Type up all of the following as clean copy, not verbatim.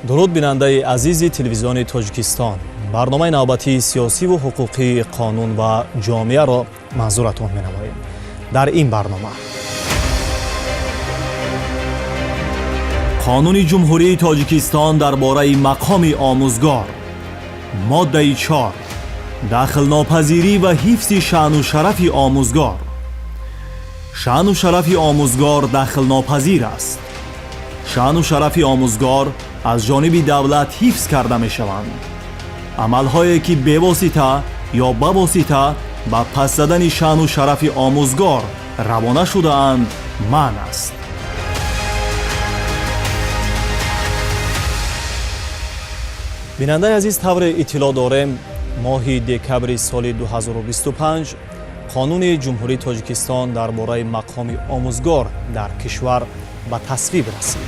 Дуруд, бинандаи азизи Телевизиони Тоҷикистон. Барномаи навбатии сиёсиву ҳуқуқии «Қонун ва ҷомеаро» манзуратон менамоем. Дар ин барнома: Қонуни Ҷумҳурии Тоҷикистон дар бораи мақоми омӯзгор, моддаи 4, дахлнопазирӣ ва ҳифзи шаъну шарафи омӯзгор. Шаъну шарафи омӯзгор дахлнопазир аст. Шаъну шарафи омӯзгор аз ҷониби давлат ҳифз карда мешаванд. Амалҳое, ки бевосита ё ба восита ба паст задани шаъну шарафи омӯзгор равона шудаанд, манъ аст. Бинандаи азиз, тавре иттилоъ дорем, моҳи декабри соли 2025 Қонуни Ҷумҳурии Тоҷикистон дар бораи мақоми омӯзгор дар кишвар ба тасвиб расид.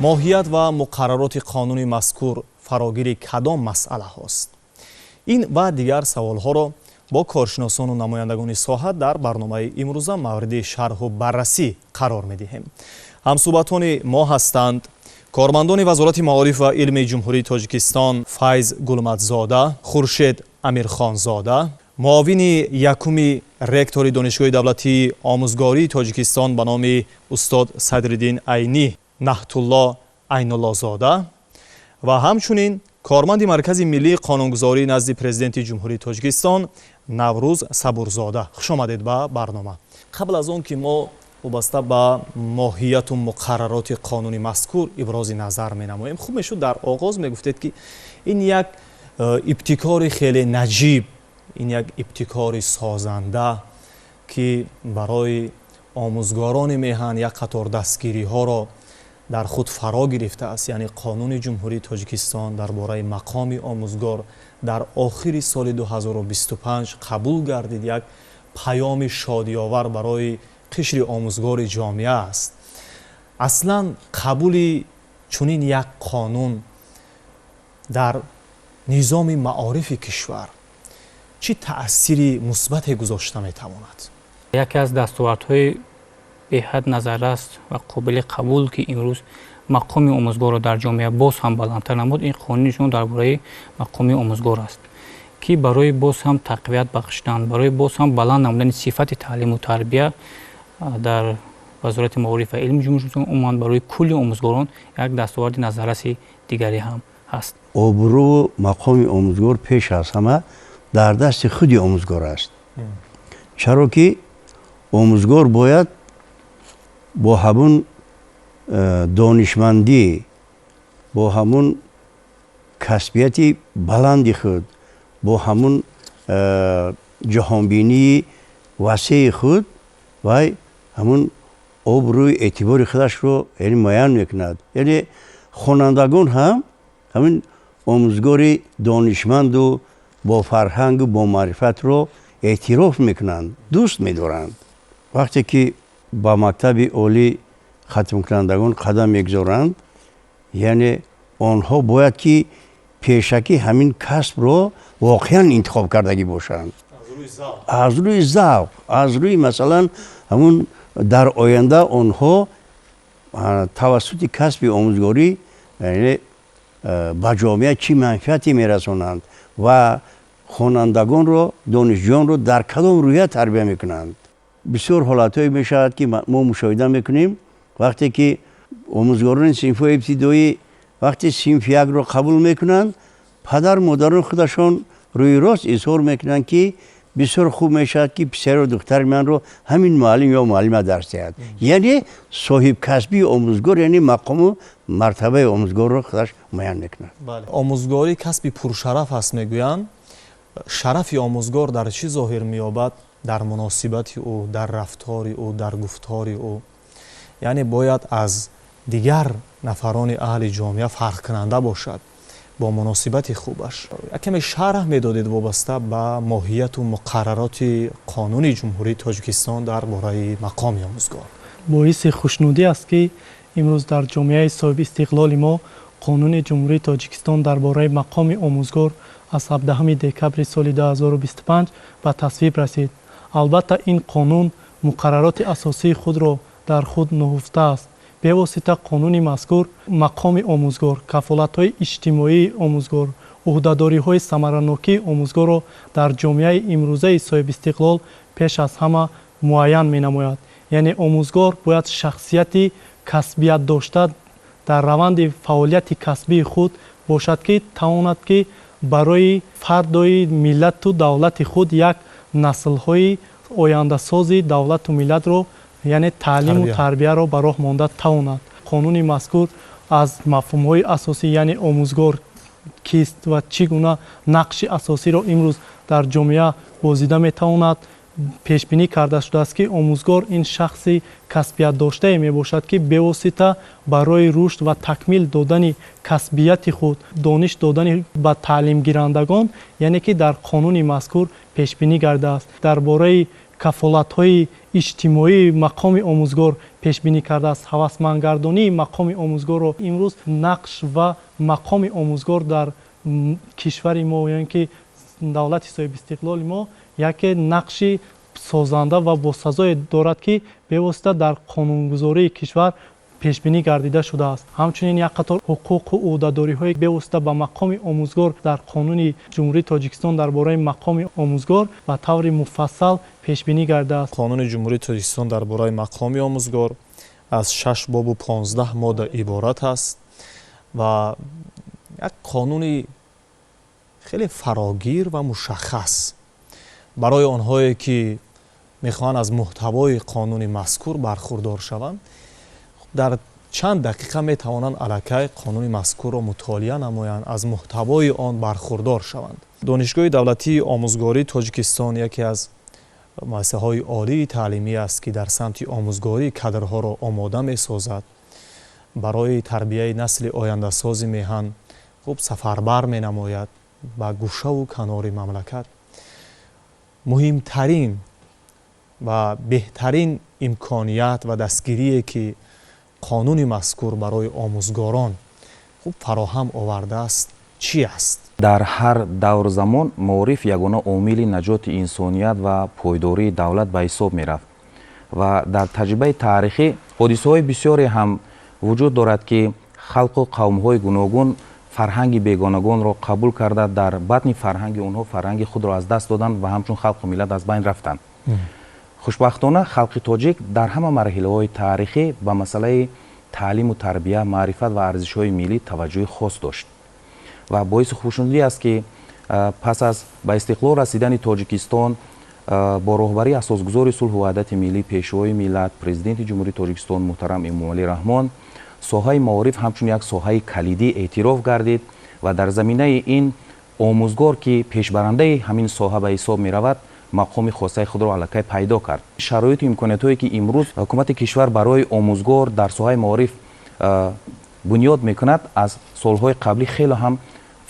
Моҳият ва муқаррароти қонуни мазкур фарогири кадом масъалаҳост? Ин ва дигар саволҳоро бо коршиносону намояндагони соҳа дар барномаи имрӯза мавриди шарҳу баррасӣ қарор медиҳем. Ҳамсӯҳбатони мо ҳастанд кормандони Вазорати маориф ва илми Ҷумҳурии Тоҷикистон Файз Гулмадзода, Хуршед Амирхонзода, муовини якуми ректори Донишгоҳи давлатии омӯзгории Тоҷикистон ба номи устод Садриддин Айнӣ Наҳтулло Айнуллозода ва ҳамчунин корманди Маркази миллии қонунгузорӣ назди Президенти Ҷумҳурии Тоҷикистон Наврӯз Сабурзода. Хушомадед ба барнома. Қабл аз он ки мо вобаста ба моҳияту муқаррароти қонуни мазкур ибрози назар менамоем, хуб мешуд, дар оғоз мегуфтед, ки ин як ибтикори хеле наҷиб, ин як ибтикори созанда, ки барои омӯзгорони меҳан як қатор дастгириҳоро дар худ фаро гирифтааст, яъне Қонуни Ҷумҳурии Тоҷикистон дар бораи мақоми омӯзгор дар охири соли 2025 қабул гардид, як паёми шодиовар барои қишри омӯзгори ҷомеа аст. Аслан қабули чунин як қонун дар низоми маорифи кишвар чӣ таъсири мусбате гузошта метавонад? Яке аз дастовардҳои беҳад назаррас ва қобили қабул, ки имрӯз мақоми омӯзгорро дар ҷомеа боз ҳам баландтар намуд, ин қонуни шумо дар бораи мақоми омӯзгор аст, ки барои боз ҳам тақвият бахшидан, барои боз ҳам баланд намудани сифати таълиму тарбия дар Вазорати маориф ва илми Ҷумҳурии, умуман барои кулли омӯзгорон як дастоварди назарраси дигаре ҳам ҳаст. Обрӯву мақоми омӯзгор пеш аз ҳама дар дасти худи омӯзгор аст, чаро ки омӯзгор бояд бо ҳамун донишмандӣ, бо ҳамун касбияти баланди худ, бо ҳамун ҷаҳонбинии васеи худ вай ҳамун обрӯи эътибори худашро, яъне, муайян мекунад. Яъне хонандагон ҳам ҳамин омӯзгори донишманду бофарҳангу бомаърифатро эътироф мекунанд, дӯст медоранд. Вақте ки ба мактаби олӣ хатмкунандагон қадам мегузоранд, яъне онҳо бояд ки пешакӣ ҳамин касбро воқеан интихоб кардагӣ бошанд, аз рӯи завқ, аз рӯи, масалан, ҳамун дар оянда онҳо тавассути касби омӯзгорӣ, яъне, ба ҷомеа чӣ манфиате мерасонанд ва хонандагонро, донишҷӯёнро дар кадом рӯҳия тарбия мекунанд. Бисёр ҳолатҳое мешавад, ки мо мушоҳида мекунем, вақте ки омӯзгорони синфҳои ибтидоӣ вақте синфи якро қабул мекунанд, падар модарон худашон рӯи рост изҳор мекунанд, ки бисёр хуб мешавад, ки писару духтари манро ҳамин муаллим ё муаллима дарс диҳад. Яъне соҳибкасбии омӯзгор, яъне мақому мартабаи омӯзгорро худаш муайян мекунад. Омӯзгорӣ касби пуршараф аст, мегӯянд. Шарафи омӯзгор дар чӣ зоҳир меёбад? Дар муносибати ӯ, дар рафтори ӯ, дар гуфтори ӯ. Яъне бояд аз дигар нафарони аҳли ҷомеа фарқкунанда бошад бо муносибати хубаш. Як каме шарҳ медодед вобаста ба моҳияту муқаррароти Қонуни Ҷумҳурии Тоҷикистон дар бораи мақоми омӯзгор. Боиси хушнудӣ аст, ки имрӯз дар ҷомеаи соҳиби истиқлоли мо Қонуни Ҷумҳурии Тоҷикистон дар бораи мақоми омӯзгор аз 17 декабри соли 2025 ба тасвиб расид. Албатта, ин қонун муқаррароти асосии худро дар худ нуҳуфтааст. Бевосита қонуни мазкур мақоми омӯзгор, кафолатҳои иҷтимоии омӯзгор, ӯҳдадориҳои самаранокии омӯзгорро дар ҷомеаи имрӯзаи соҳибистиқлол пеш аз ҳама муайян менамояд. Яъне омӯзгор бояд шахсияти касбият дошта дар раванди фаъолияти касбии худ бошад, ки тавонад, ки барои фардои миллату давлати худ як наслҳои ояндасози давлату миллатро, яъне таълиму тарбияро ба роҳ монда тавонад. Қонуни мазкур аз мафҳумҳои асосӣ, яъне омӯзгор кист ва чӣ гуна нақши асосиро имрӯз дар ҷомеа бозида метавонад, пешбинӣ карда шудааст, ки омӯзгор ин шахси касбиятдоштае мебошад, ки бевосита барои рушд ва такмил додани касбияти худ, дониш додани ба таълимгирандагон, яъне ки дар қонуни мазкур пешбинӣ гардааст. Дар бораи кафолатҳои иҷтимоии мақоми омӯзгор пешбинӣ кардааст. Ҳавасмандгардонии мақоми омӯзгорро имрӯз нақш ва мақоми омӯзгор дар кишвари мо, ё ин ки давлати соҳибистиқлоли мо, яке нақши созанда ва босазое дорад, ки бевосита дар қонунгузории кишвар пешбинӣ гардида шудааст. Ҳамчунин як қатор ҳуқуқу ӯҳдадориҳои бевосита ба мақоми омӯзгор дар Қонуни Ҷумҳурии Тоҷикистон дар бораи мақоми омӯзгор ба таври муфассал пешбинӣ гардааст. Қонуни Ҷумҳурии Тоҷикистон дар бораи мақоми омӯзгор аз 6 бобу 15 модда иборат аст ва як қонуни хеле фарогир ва мушаххас. Барои онҳое, ки мехоҳанд аз муҳтавои қонуни мазкур бархурдор шаванд, дар чанд дақиқа метавонанд аллакай қонуни мазкурро мутолиа намоянд, аз муҳтавои он бархурдор шаванд. Донишгоҳи давлатии омӯзгории Тоҷикистон яке аз муассисаҳои олии таълимӣ аст, ки дар самти омӯзгорӣ кадрҳоро омода месозад, барои тарбияи насли ояндасози меҳан хуб сафарбар менамояд ба гӯшаву канори мамлакат. Муҳимтарин ва беҳтарин имконият ва дастгирие, ки қонуни мазкур барои омӯзгорон хуб фароҳам овардааст, чӣ аст? Дар ҳар давру замон маориф ягона омили наҷоти инсоният ва пойдории давлат ба ҳисоб мерафт ва дар таҷрибаи таърихӣ ҳодисаҳои бисёре ҳам вуҷуд дорад, ки халқу қавмҳои гуногун фарҳанги бегонагонро қабул карда, дар батни фарҳанги онҳо фарҳанги худро аз даст доданд ва ҳамчун халқу миллат аз байн рафтанд. Хушбахтона, халқи тоҷик дар ҳама марҳилаҳои таърихӣ ба масъалаи таълиму тарбия, маърифат ва арзишҳои миллӣ таваҷҷӯҳи хос дошт ва боиси хушнудӣ аст, ки пас аз ба истиқлол расидани Тоҷикистон бо роҳбарии асосгузори сулҳу ваҳдати миллӣ, Пешвои миллат, Президенти Ҷумҳурии Тоҷикистон муҳтарам Эмомалӣ Раҳмон соҳаи маориф ҳамчун як соҳаи калидӣ эътироф гардид ва дар заминаи ин омӯзгор, ки пешбарандаи ҳамин соҳа ба ҳисоб меравад, мақоми хосаи худро аллакай пайдо кард. Шароиту имкониятҳое, ки имрӯз ҳукумати кишвар барои омӯзгор дар соҳаи маориф бунёд мекунад, аз солҳои қаблӣ хеле ҳам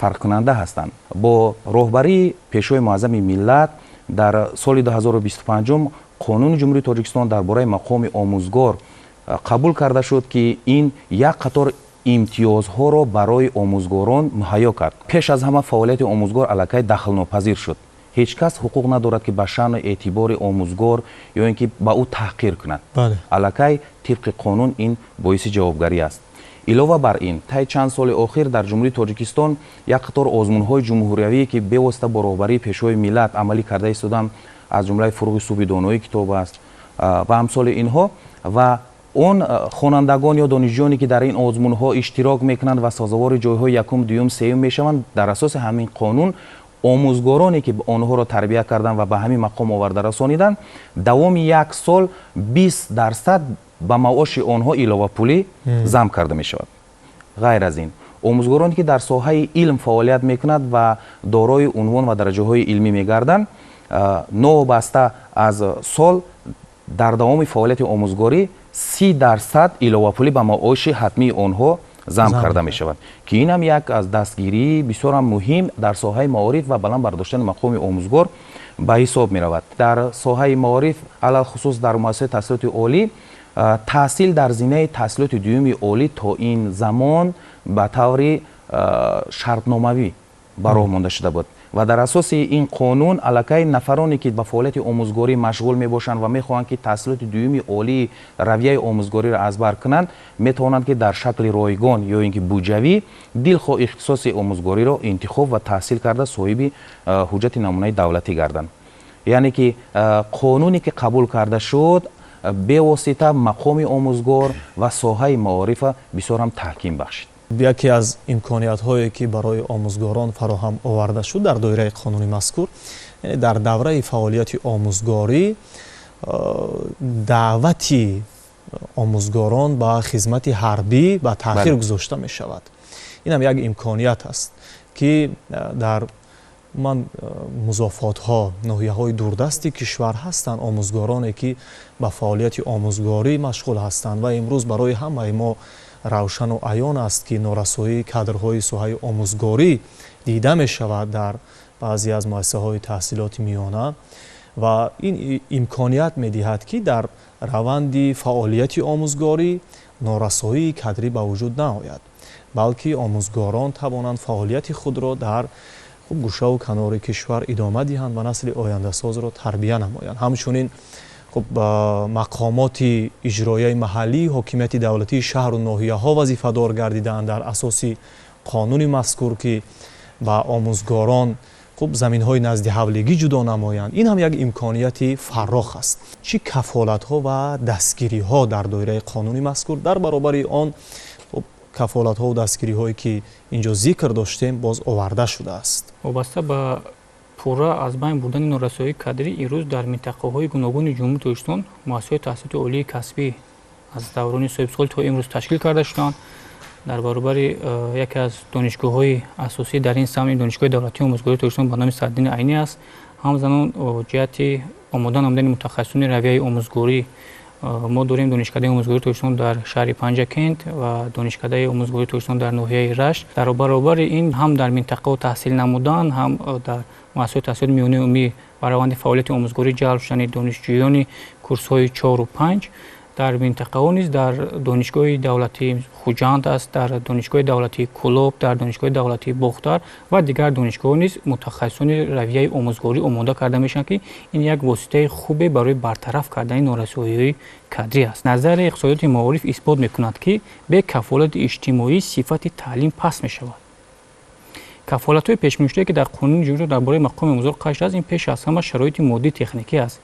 фарқкунанда ҳастанд. Бо роҳбарии Пешвои муаззами миллат дар соли 2025 Қонуни Ҷумҳурии Тоҷикистон дар бораи мақоми омӯзгор қабул карда шуд, ки ин як қатор имтиёзҳоро барои омӯзгорон муҳайё кард. Пеш аз ҳама, фаъолияти омӯзгор аллакай дахлнопазир шуд. Ҳеҷ кас ҳуқуқ надорад, ки ба шаъну эътибори омӯзгор ё ин ки ба ӯ таҳқир кунад. Аллакай тибқи қонун ин боиси ҷавобгарӣ аст. Илова бар ин, таи чанд соли охир дар Ҷумҳурии Тоҷикистон як қатор озмунҳои ҷумҳуриявие, ки бевосита бо роҳбарии Пешвои миллат амалӣ карда истоданд, аз ҷумлаи «Фурӯғи субҳи доноӣ китоб аст» ва амсоли инҳо, ва он хонандагон ё донишҷӯёне, ки дар ин озмунҳо иштирок мекунанд ва сазовори ҷойҳои якум, дуюм, сеюм мешаванд, дар асоси ҳамин қонун омӯзгороне, ки онҳоро тарбия карданд ва ба ҳамин мақом оварда расониданд, давоми як сол 20% ба маоши онҳо иловапулӣ зам карда мешавад. Ғайр аз ин, омӯзгороне, ки дар соҳаи илм фаъолият мекунад ва дорои унвон ва дараҷаҳои илмӣ мегарданд, новобаста аз сол, дар давоми фаъолияти омӯзгорӣ 30% иловапулӣ ба маоши ҳатмии онҳо зам карда мешавад, ки инам як аз дастгирии бисёрам муҳим дар соҳаи маориф ва баланд бардоштани мақоми омӯзгор ба ҳисоб меравад. Дар соҳаи маориф, алалхусус дар муассисаи таҳсилоти олӣ, таҳсил дар зинаи таҳсилоти дуюми олӣ то ин замон ба таври шартномавӣ ба роҳ монда шуда буд. Ва дар асоси ин қонун аллакай нафароне, ки ба фаъолияти омӯзгорӣ машғул мебошанд ва мехоҳанд, ки таҳсилоти дуюми олии равияи омӯзгориро аз бар кунанд, метавонанд, ки дар шакли ройгон ё ин ки буҷавӣ дилхоҳ ихтисоси омӯзгориро интихоб ва таҳсил карда, соҳиби ҳуҷҷати намунаи давлатӣ гарданд. Яъне ки қонуне, ки қабул карда шуд, бевосита мақоми омӯзгор ва соҳаи маорифа бисёр ҳам таҳким бахшид. Яке аз имкониятҳое, ки барои омӯзгорон фароҳам оварда шуд дар доираи қонуни мазкур, яъне дар давраи фаъолияти омӯзгорӣ даъвати омӯзгорон ба хизмати ҳарбӣ ба таъхир гузошта мешавад. Инам як имконият аст, ки дар ман музофотҳо, ноҳияҳои дурдасти кишвар ҳастанд омӯзгороне, ки ба фаъолияти омӯзгорӣ машғул ҳастанд. Ва имрӯз барои ҳамаи мо равшану аён аст, ки норасоии кадрҳои соҳаи омӯзгорӣ дида мешавад дар баъзе аз муассисаҳои таҳсилоти миёна, ва ин имконият медиҳад, ки дар раванди фаъолияти омӯзгорӣ норасоии кадрӣ ба вуҷуд наояд, балки омӯзгорон тавонанд фаъолияти худро дар хуб гӯшаву канори кишвар идома диҳанд ва насли ояндасозро тарбия намоянд. Ҳамчунин хуб мақомоти иҷроияи маҳаллии ҳокимияти давлатии шаҳру ноҳияҳо вазифадор гардидаанд дар асоси қонуни мазкур, ки ба омӯзгорон хуб заминҳои назди ҳавлигӣ ҷудо намоянд. Ин ҳам як имконияти фаррох аст. Чӣ кафолатҳо ва дастгириҳо дар доираи қонуни мазкур дар баробари он хуб кафолатҳову дастгириҳое, ки инҷо зикр доштем, боз оварда шудааст? Вобаста ба пурра аз байн бурдани норасоии кадрӣ, имрӯз дар минтақаҳои гуногуни Ҷумҳурии Тоҷикистон муассисаҳои таҳсилоти олии касбӣ аз даврони соҳибистиқлолӣ то имрӯз ташкил карда шуданд. Дар баробари яке аз донишгоҳҳои асосӣ дар ин самт, ин Донишгоҳи давлатии омӯзгории Тоҷикистон ба номи Садриддини Айнӣ аст. Ҳамзамон ҷиҳати омода намудани мутахассисони равияи омӯзгорӣ мо дорем Донишкадаи омӯзгории Тоҷикистон дар шаҳри Панҷакент ва Донишкадаи омӯзгории Тоҷикистон дар ноҳияи Рашт. Дар баробари ин, ҳам дар минтақао таҳсил намудан, ҳам дар муассисаҳои таҳсилоти миёнаи умумӣ ба раванди фаъолияти омӯзгорӣ ҷалб шудани донишҷӯёни курсҳои 4-у 5 дар минтақаҳо низ, дар Донишгоҳи давлатии Хуҷанд аст, дар Донишгоҳи давлатии Кӯлоб, дар Донишгоҳи давлатии Бохтар ва дигар донишгоҳҳо низ мутахассисони равияи омӯзгорӣ омода карда мешаванд, ки ин як воситаи хубе барои бартараф кардани норасоиҳои кадрӣ аст. Назарияи иқтисодиёти маориф исбот мекунад, ки бе кафолати иҷтимоӣ сифати таълим паст мешавад. Кафолатҳои пешбинишудае, ки дар Қонуни ҷумҳурӣ дар бораи мақоми омӯзгор қайд шудааст, ин пеш аз ҳама шароити моддии техникӣ аст.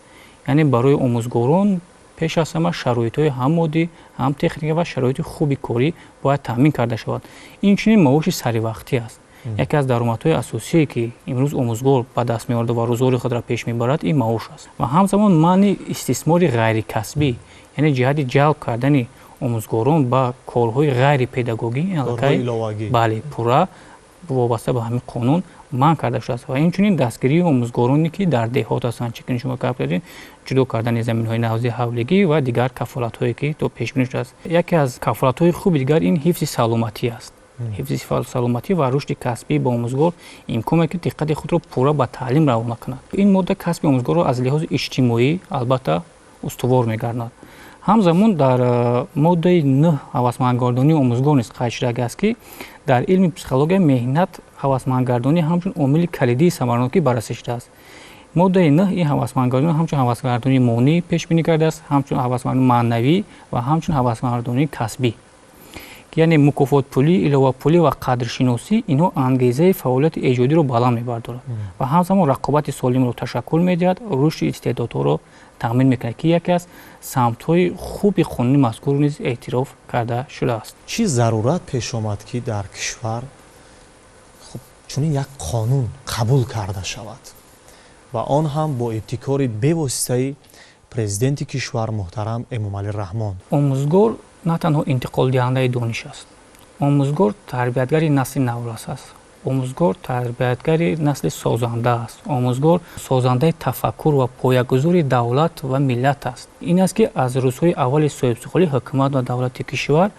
Яъне барои омӯзгорон пеш аз ҳама шароитҳои ҳам моддӣ, ҳам техника ва шароити хуби корӣ бояд таъмин карда шавад. Инчунин маоши саривақтӣ аст. Яке аз даромадҳои асосие, ки имрӯз омӯзгор ба даст меорад ва рӯзгори худро пеш мебарад, ин маош аст. Ва ҳамзамон манъи истисмори ғайрикасбӣ, яъне ҷиҳати ҷалб кардани омӯзгорон ба корҳои ғайрипедагогӣ, бале, пурра вобаста ба ҳамин қонун манъ карда шудааст. Ва инчунин дастгирии омӯзгороне, ки дар деҳот ҳастанд, чӣ ки шумо гап кардед, ҷудо кардани заминҳои назди ҳавлигӣ ва дигар кафолатҳое, ки то пешбинӣ шудааст. Яке аз кафолатҳои хуби дигар ин ҳифзи саломатӣ аст. Ҳифзи саломатӣ ва рушди касбӣ ба омӯзгор имкон мекунад диққати худро пурра ба таълим равона кунад. Ин модда касби омӯзгорро аз лиҳози иҷтимоӣ албатта устувор мегардонад. Ҳамзамон дар моддаи 9 ҳавасмандгардонии омӯзгор низ қайд шудагӣ аст, ки дар илми психология меҳнат ҳавасмандгардонӣ ҳамчун омили калидии самаранокӣ баррасӣ шудааст. Моддаи 9 ин ҳавасмандгардонӣ ҳамчун ҳавасмандгардонии монӣ пешбинӣ кардааст, ҳамчун ҳавасмандгардонии маънавӣ ва ҳамчун ҳавасмандгардонии касбӣ, яъне мукофотпулӣ, иловапулӣ ва қадршиносӣ. Инҳо ангезаи фаъолияти эҷодиро баланд мебардорад ва ҳамзамон рақобати солимро ташаккул медиҳад, рушди истеъдодҳоро таъмин мекунад, ки яке аз самтҳои хуби қонуни мазкур низ эътироф карда шудааст. Чӣ зарурат пеш омад, ки дар кишвар хуб чунин як қонун қабул карда шавад ва он ҳам бо ибтикори бевоситаи Президенти кишвар муҳтарам Эмомалӣ Раҳмон? Омӯзгор на танҳо интиқолдиҳандаи дониш аст, омӯзгор тарбиятгари насли наврас аст, омӯзгор тарбиятгари насли созанда аст, омӯзгор созандаи тафаккур ва поягузори давлат ва миллат аст. Ин аст, ки аз рӯзҳои аввали соҳибистиқлолӣ ҳукумат ва давлати кишвар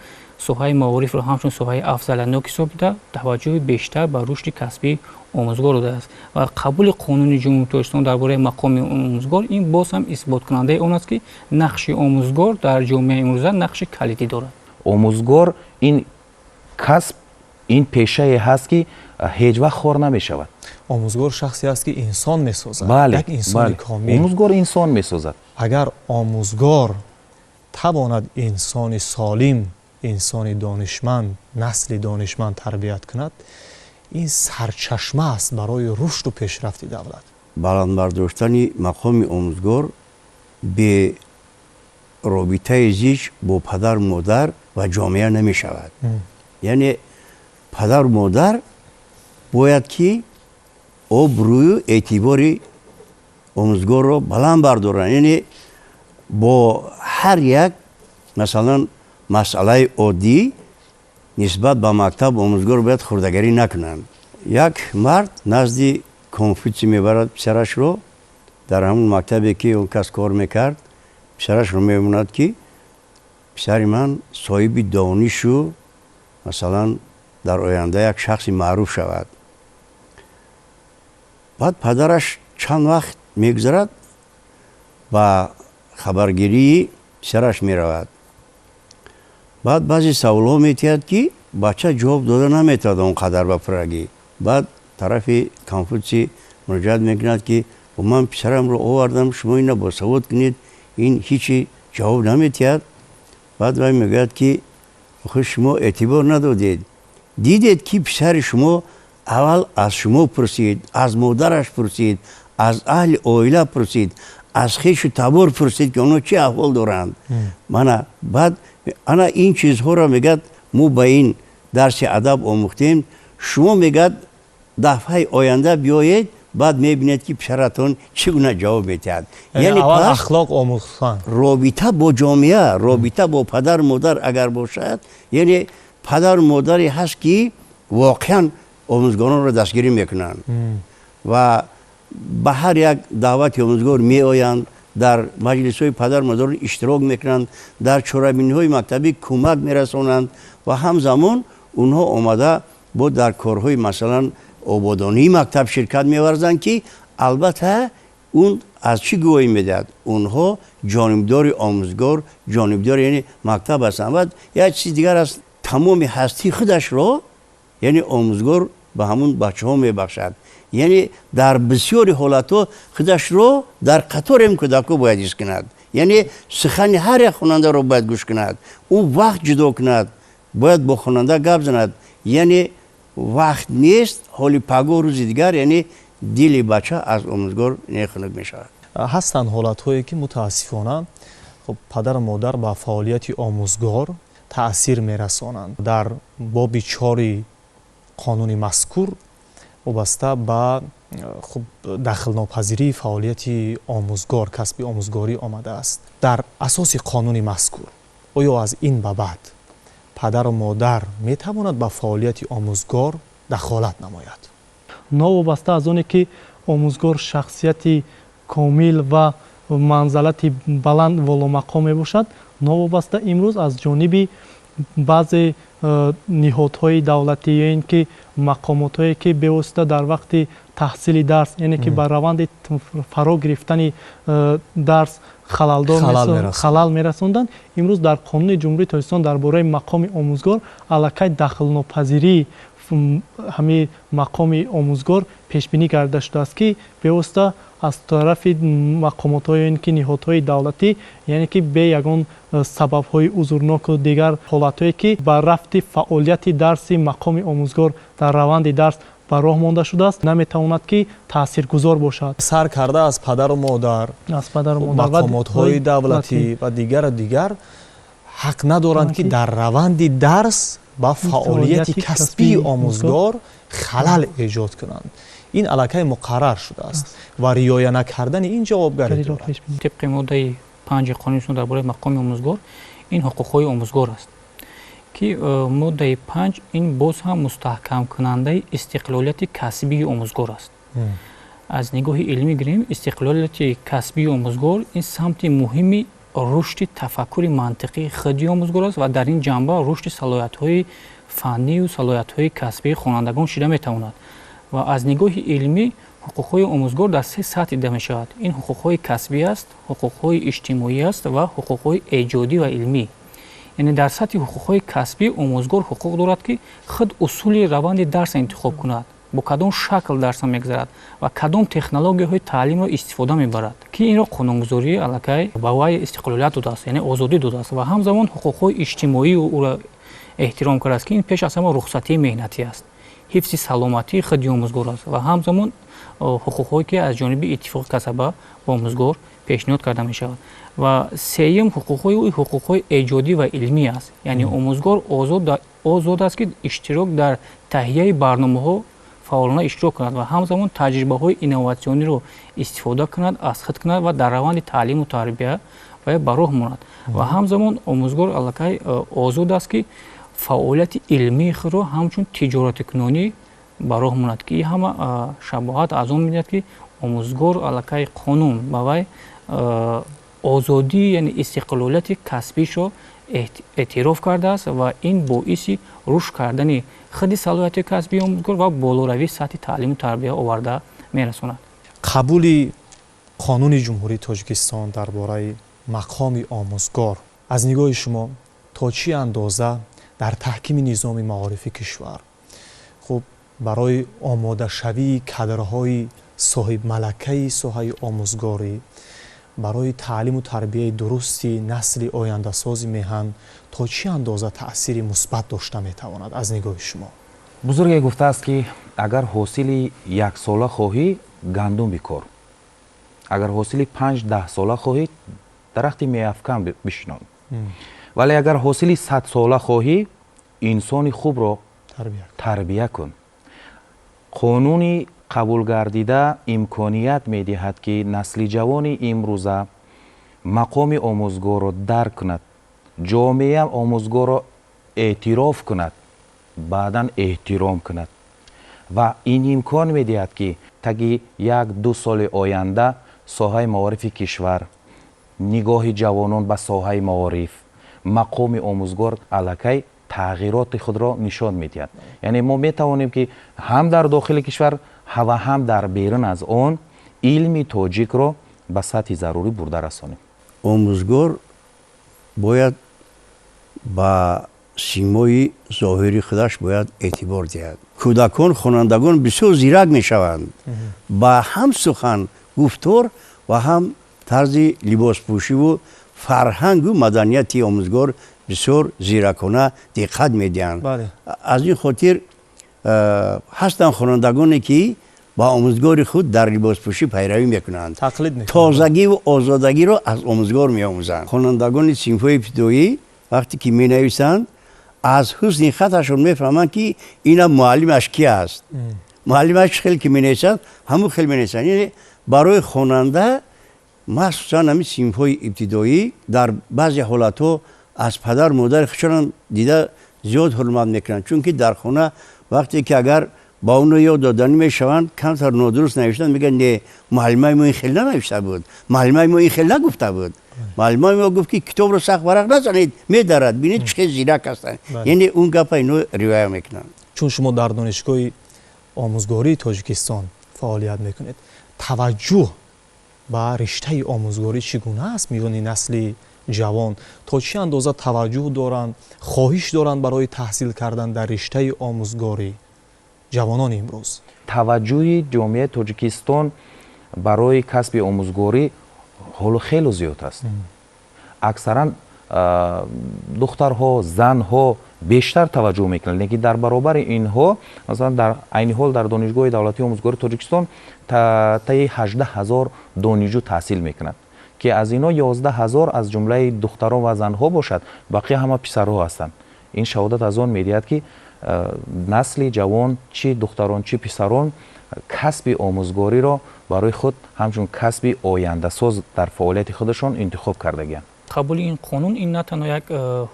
соҳаи маорифро ҳамчун соҳаи афзалиятнок ҳисобида, таваҷҷӯҳи бештар ба рушди касбии омӯзгор додааст. Ва қабули Қонуни Ҷумҳурии Тоҷикистон дар бораи мақоми омӯзгор ин боз ҳам исботкунандаи он аст, ки нақши омӯзгор дар ҷомеаи имрӯза нақши калидӣ дорад. Омӯзгор ин касб, ин пешае ҳаст, ки Ҳеҷ вақт хор намешавад. Омӯзгор шахсе аст, ки инсон месозад. Бале. Як инсони комил. Омӯзгор инсон месозад. Агар омӯзгор тавонад инсони солим, инсони донишманд, насли донишманд тарбият кунад, ин сарчашма аст барои рушду пешрафти давлат. Баланд бардоштани мақоми омӯзгор бе робитаи зич бо падару модар ва ҷомеа намешавад. Яъне падару модар бояд ки обрӯю эътибори омӯзгорро баланд бардоранд. Яъне бо ҳар як, масалан, масъалаи оддӣ нисбат ба мактаб омӯзгор бояд хурдагарӣ накунанд. Як мард назди Конфутсий мебарад писарашро. Дар ҳамон мактабе ки он кас кор мекард, писарашро мемонад, ки писари ман соҳиби донишу, масалан, дар оянда як шахси маъруф шавад. Баъд падараш чанд вақт мегузарад, ба хабаргирии писараш меравад. Баъд баъзе саволҳо метиҳад, ки бача ҷавоб дода наметавонад он қадар ба пуррагӣ. Баъд тарафи Конфутсий муроҷиат мекунад, ки ман писарамро овардам, шумо ина босавод кунед, ин ҳичи ҷавоб наметиҳад. Баъд вай мегӯяд, ки охир шумо эътибор надодед, дидед, ки писари шумо аввал аз шумо пурсид, аз модараш пурсид, аз аҳли оила пурсид, аз хешу табор пурсид, ки онҳо чӣ аҳвол доранд. Мана баъд ана ин чизҳоро, мегӯяд, мо ба ин дарси адаб омӯхтем. Шумо, мегӯяд, дафъаи оянда биёед, баъд мебинед, ки писаратон чӣ гуна ҷавоб медиҳад. Яъне аввал ахлоқ омӯхтан. Робита бо ҷомеа, робита бо падару модар агар бошад, яъне падару модаре ҳаст, ки воқеан омӯзгоронро дастгирӣ мекунанд ва ба ҳар як даъвати омӯзгор меоянд, дар маҷлисҳои падару модарон иштирок мекунанд, дар чорабиниҳои мактабӣ кӯмак мерасонанд ва ҳамзамон онҳо омада бо дар корҳои, масалан, ободонии мактаб ширкат меварзанд, ки албатта он аз чӣ гувоҳӣ медиҳад? Онҳо ҷонибдори омӯзгор, ҷонибдори, яъне, мактаб ҳастанд. Баъд як чизи дигар аст: тамоми ҳастии худашро, яъне, омӯзгор ба ҳамун бачаҳо мебахшад. Яъне дар бисёри ҳолатҳо худашро дар қатори ин кӯдакҳо бояд ҳис кунад, яъне сухани ҳар як хонандаро бояд гӯш кунад, ӯ вақт ҷудо кунад, бояд бо хонанда гап занад. Яъне вақт нест, ҳоли пагоҳ, рӯзи дигар, яъне дили бача аз омӯзгор нехунук мешавад. Ҳастанд ҳолатҳое, ки мутаассифона, хуб, падару модар ба фаъолияти омӯзгор таъсир мерасонанд. Дар боби чори қонуни мазкур вобаста ба, хуб, дахлнопазирии фаъолияти омӯзгор, касби омӯзгорӣ омадааст. Дар асоси қонуни мазкур, оё аз ин ба баъд падару модар метавонад ба фаъолияти омӯзгор дахолат намояд? Новобаста аз оне ки омӯзгор шахсияти комил ва манзалати баланд воломақом мебошад, новобаста имрӯз аз ҷониби баъзе ниҳодҳои давлатӣ ё ин ки мақомотҳое, ки бевосита дар вақти таҳсили дарс, яъне ки ба раванди фаро гирифтани дарс халалдор халал мерасонданд, имрӯз дар Қонуни Ҷумҳурии Тоҷикистон дар бораи мақоми омӯзгор аллакай дахлнопазирии ҳамин мақоми омӯзгор пешбинӣ карда шудааст, ки бевосита аз тарафи мақомотҳо ё ин ки ниҳодҳои давлатӣ, яъне ки бе ягон сабабҳои узрноку дигар ҳолатҳое, ки ба рафти фаъолияти дарси мақоми омӯзгор дар раванди дарс ба роҳ монда шудааст, наметавонад ки таъсиргузор бошад. Сар карда аз падару модар, аз падару модар, мақомотҳои давлатӣ ва дигару дигар ҳақ надоранд, ки дар раванди дарс ба фаъолияти касбии омӯзгор халал эҷод кунанд. Ин аллакай муқаррар шудааст ва риоя накардани ин ҷавобгарӣ дорад. Тибқи моддаи 5 қонуни дар бораи мақоми омӯзгор, ин ҳуқуқҳои омӯзгор аст, ки моддаи 5 ин боз ҳам мустаҳкамкунандаи истиқлолияти касбии омӯзгор аст. Аз нигоҳи илмӣ гирем, истиқлолияти касбии омӯзгор ин самти муҳими рушди тафаккури мантиқии худи омӯзгор аст ва дар ин ҷанба рушди салоҳиятҳои фаннию салоҳиятҳои касбии хонандагон шида метавонад. Ва аз нигоҳи илмӣ ҳуқуқҳои омӯзгор дар се сатҳ дида мешавад: ин ҳуқуқҳои касбӣ аст, ҳуқуқҳои иҷтимоӣ аст ва ҳуқуқҳои эҷодӣ ва илмӣ. Яъне дар сатҳи ҳуқуқҳои касбӣ омӯзгор ҳуқуқ дорад, ки худ усули раванди дарса интихоб кунад, бо кадом шакл дарса мегузарад ва кадом технологияҳои таълимро истифода мебарад, ки инро қонунгузорӣ аллакай ба вай истиқлолият додааст, яъне озодӣ додааст. Ва ҳамзамон ҳуқуқҳои иҷтимоии ӯро эҳтиром кардааст, ки ин пеш аз ҳама рухсатии меҳнатӣ аст, ҳифзи саломатии худи омӯзгор аст ва ҳамзамон ҳуқуқҳое, ки аз ҷониби иттифоқи касаба ба омӯзгор пешниҳод карда мешавад. Ва сеюм ҳуқуқҳои ӯ ҳуқуқҳои эҷодӣ ва илмӣ аст, яъне омӯзгор озод аст, ки иштирок дар таҳияи барномаҳо фаъолона иштирок кунад ва ҳамзамон таҷрибаҳои инноватсиониро истифода кунад, аз худ кунад ва дар раванди таълиму тарбия ва ба роҳ монад. Ва ҳамзамон омӯзгор аллакай озод аст, ки фаъолияти илмии худро ҳамчун тиҷоратикунонӣ ба роҳ монад, ки ин ҳама шабоҳат аз он медиҳад, ки омӯзгор аллакай қонун ба вай озодӣ, яъне истиқлолияти касбишро эътироф кардааст ва ин боиси рушд кардани худи салоҳияти касбии омӯзгор ва болоравии сатҳи таълиму тарбия оварда мерасонад. Қабули Қонуни Ҷумҳурии Тоҷикистон дар бораи мақоми омӯзгор аз нигоҳи шумо то чӣ андоза дар таҳкими низоми маорифи кишвар, хуб, барои омодашавии кадрҳои соҳибмалакаи соҳаи омӯзгорӣ, барои таълиму тарбияи дурусти насли ояндасози меҳан то чӣ андоза таъсири мусбат дошта метавонад аз нигоҳи шумо? Бузурге гуфтааст, ки агар ҳосили яксола хоҳӣ, гандум бикор, агар ҳосили 5-10 сола хоҳӣ, дарахти меафкан бишинон, вале агар ҳосили 100сола хоҳӣ, инсони хубро тарбия кун. Қонуни қабулгардида имконият медиҳад, ки насли ҷавони имрӯза мақоми омӯзгорро дарк кунад, ҷомеа омӯзгорро эътироф кунад, баъдан эҳтиром кунад ва ин имкон медиҳад, ки таги 1-2 соли оянда соҳаи маорифи кишвар, нигоҳи ҷавонон ба соҳаи маориф, мақоми омӯзгор аллакай тағйироти худро нишон медиҳад. Яъне мо метавонем, ки ҳам дар дохили кишвар ва ҳам дар берун аз он илми тоҷикро ба сатҳи зарурӣ бурда расонем. Омӯзгор бояд ба симои зоҳири худаш бояд эътибор диҳад. Кӯдакон, хонандагон бисёр зирак мешаванд ба ҳам сухан, гуфтор ва ҳам тарзи либоспӯшиву фарҳангу маданияти омӯзгор бисёр зиракона диққат медиҳанд. Аз ин хотир ҳастанд хонандагоне, ки ба омӯзгори худ дар либоспӯшӣ пайравӣ мекунанд, тозагиву озодагиро аз омӯзгор меомӯзанд. Хонандагони синфҳои ибтидоӣ вақте ки менависанд, аз ҳусни хаташон мефаҳманд, ки ина муаллимаш ки аст. Муаллимаш хел ки менависад, ҳамун хел менависанд. Яъне барои хонанда, махсусан ҳамин синфҳои ибтидоӣ, дар баъзе ҳолатҳо аз падару модари худшонам дида зиёд ҳурмат мекунанд, чунки дар хона вақте ки агар ба оно ёд доданӣ мешаванд, камтар нодуруст навиштанд, мегӯянд: «Не, муаллимаи мо ин хел нанавишта буд, муаллимаи мо ин хел нагуфта буд, муаллимаи мо гуфт, ки китобро сахт варақ назанед, медарад». Бинед, чӣ хел зирак ҳастанд. Яъне он гапа ино риоя мекунанд. Чун шумо дар Донишгоҳи омӯзгории Тоҷикистон фаъолият мекунед, таваҷҷӯҳ ба риштаи омӯзгорӣ чӣ гуна аст миёни насли ҷавон? То чӣ андоза таваҷҷӯҳ доранд, хоҳиш доранд барои таҳсил кардан дар риштаи омӯзгорӣ ҷавонони имрӯз? Таваҷҷӯҳи ҷомеаи Тоҷикистон барои касби омӯзгорӣ ҳоло хело зиёд аст. Аксаран духтарҳо, занҳо бештар таваҷҷӯҳ мекунанд, лекин дар баробари инҳо, масалан, дар айни ҳол дар Донишгоҳи давлатии омӯзгории Тоҷикистон таи 18 000 донишҷӯ таҳсил мекунад, ки аз инҳо 11 000 аз ҷумлаи духтарон ва занҳо бошад, боқӣ ҳама писарҳо ҳастанд. Ин шаҳодат аз он медиҳад, ки насли ҷавон, чӣ духтарон, чӣ писарон, касби омӯзгориро барои худ ҳамчун касби ояндасоз дар фаъолияти худашон интихоб кардагианд. Қабули ин қонун ин на танҳо як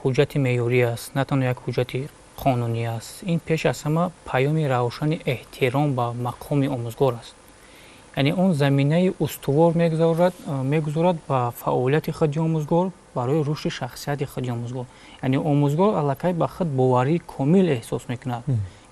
ҳуҷҷати меъёрӣ аст, на танҳо як ҳуҷҷати қонунӣ аст, ин пеш аз ҳама паёми равшани эҳтиром ба мақоми омӯзгор аст. Яъне он заминаи устувор мегузорад ба фаъолияти худи омӯзгор, барои рушди шахсияти худи омӯзгор. Яъне омӯзгор аллакай ба худ боварии комил эҳсос мекунад,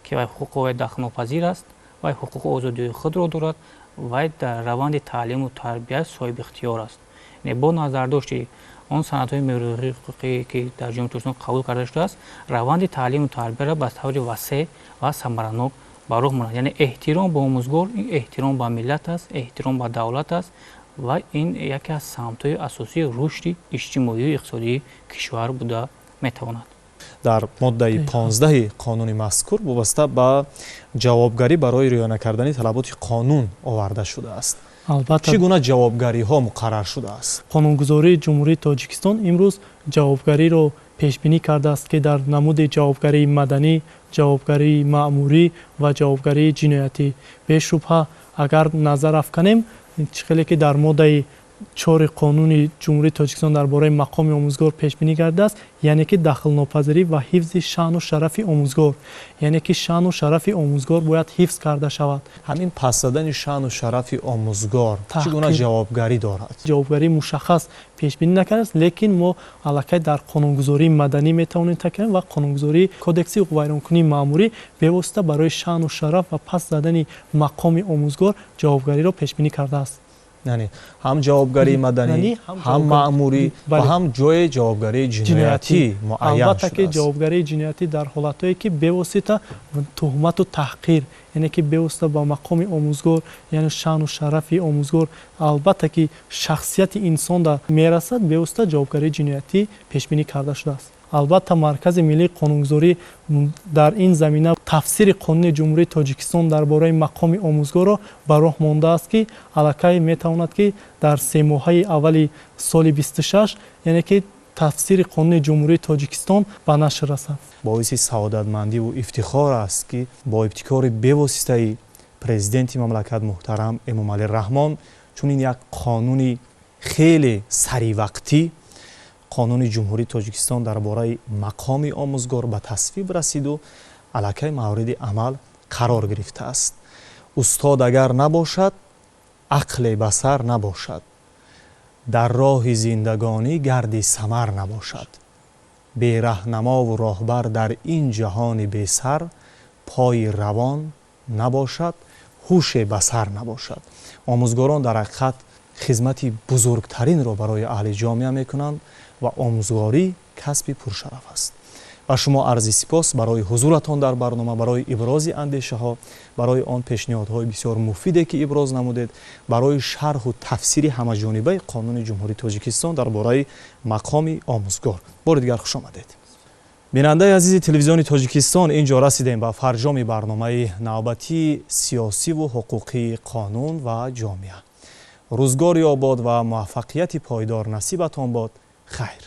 ки вай ҳуқуқи вай дахлнопазир аст, вай ҳуқуқу озодиҳои худро дорад, вай дар раванди таълиму тарбия соҳиби ихтиёр аст. Бо назардошти он санадҳои меъёрии ҳуқуқӣ, ки дар Ҷумҳурии Тоҷикистон қабул карда шудааст, раванди таълиму тарбияро ба таври васеъ ва самаранок ба роҳ монад. Яъне эҳтиром ба омӯзгор ин эҳтиром ба миллат аст, эҳтиром ба давлат аст ва ин яке аз самтҳои асосии рушди иҷтимоию иқтисодии кишвар буда метавонад. Дар моддаи 15 қонуни мазкур вобаста ба ҷавобгарӣ барои риоя накардани талаботи қонун оварда шудааст. Албатта. Чӣ гуна ҷавобгариҳо муқаррар шудааст? Қонунгузории Ҷумҳурии Тоҷикистон имрӯз ҷавобгариро пешбинӣ кардааст, ки дар намуди ҷавобгарии маданӣ, ҷавобгарии маъмурӣ ва ҷавобгарии ҷиноятӣ. Бешубҳа, агар назар афканем, чӣ хеле ки дар моддаи 4 қонуни Ҷумҳурии Тоҷикистон дар бораи мақоми омӯзгор пешбинӣ гардидааст, яъне ки дахлнопазирӣ ва ҳифзи шаъну шарафи омӯзгор, яъне ки шаъну шарафи омӯзгор бояд ҳифз карда шавад. Ҳамин пас задани шаъну шарафи омӯзгор чӣ гуна ҷавобгарӣ дорад? Ҷавобгарии мушаххас пешбинӣ накардааст, лекин мо аллакай дар қонунгузории маданӣ метавонем такя ва қонунгузории кодекси ҳуқуқвайронкунии маъмурӣ бевосита барои шаъну шараф ва пас задани мақоми омӯзгор ҷавобгариро пешбинӣ кардааст. Яъне ҳам ҷавобгарии маданӣ, ҳам маъмурӣ ва ҳам ҷои ҷавобгарии ҷиноятӣ муайян. Албатта ки ҷавобгарии ҷиноятӣ дар ҳолатҳое ки бевосита туҳмату таҳқир, яъне ки бевосита ба мақоми омӯзгор, яъне шаъну шарафи омӯзгор, албатта ки шахсияти инсонда мерасад, бевосита ҷавобгарии ҷиноятӣ пешбинӣ карда шудааст. Албатта, Маркази миллии қонунгузорӣ дар ин замина тафсири қонуни Ҷумҳурии Тоҷикистон дар бораи мақоми омӯзгорро ба роҳ мондааст, ки аллакай метавонад, ки дар 3 моҳаи аввали соли 26, яъне ки тафсири қонуни Ҷумҳурии Тоҷикистон ба нашр расад. Боиси саодатмандиву ифтихор аст, ки бо ибтикори бевоситаи президенти мамлакат муҳтарам Эмомалӣ Раҳмон чунин як қонуни хеле саривақтӣ, қонуни Ҷумҳурии Тоҷикистон дар бораи мақоми омӯзгор ба тасвиб расиду аллакай мавриди амал қарор гирифтааст. Устод агар набошад, ақле ба сар набошад, дар роҳи зиндагонӣ гарди самар набошад. Бераҳнамову роҳбар дар ин ҷаҳони бесар, пои равон набошад, ҳуше ба сар набошад. Омӯзгорон дар ҳақиқат хизмати бузургтаринро барои аҳли ҷомеа мекунанд ва омӯзгорӣ касби пуршараф аст. Ба шумо арзи сипос барои ҳузуратон дар барнома, барои ибрози андешаҳо, барои он пешниҳодҳои бисёр муфиде, ки иброз намудед, барои шарҳу тафсири ҳамаҷонибаи қонуни Ҷумҳурии Тоҷикистон дар бораи мақоми омӯзгор. Бори дигар хуш омадед. Бинандаи азизи Телевизиони Тоҷикистон, ин ҷо расидем ба фарҷоми барномаи навбатии сиёсиву ҳуқуқии «Қонун ва ҷомеа». Рӯзгори обод ва муваффақияти пойдор насибатон бод. Хайр.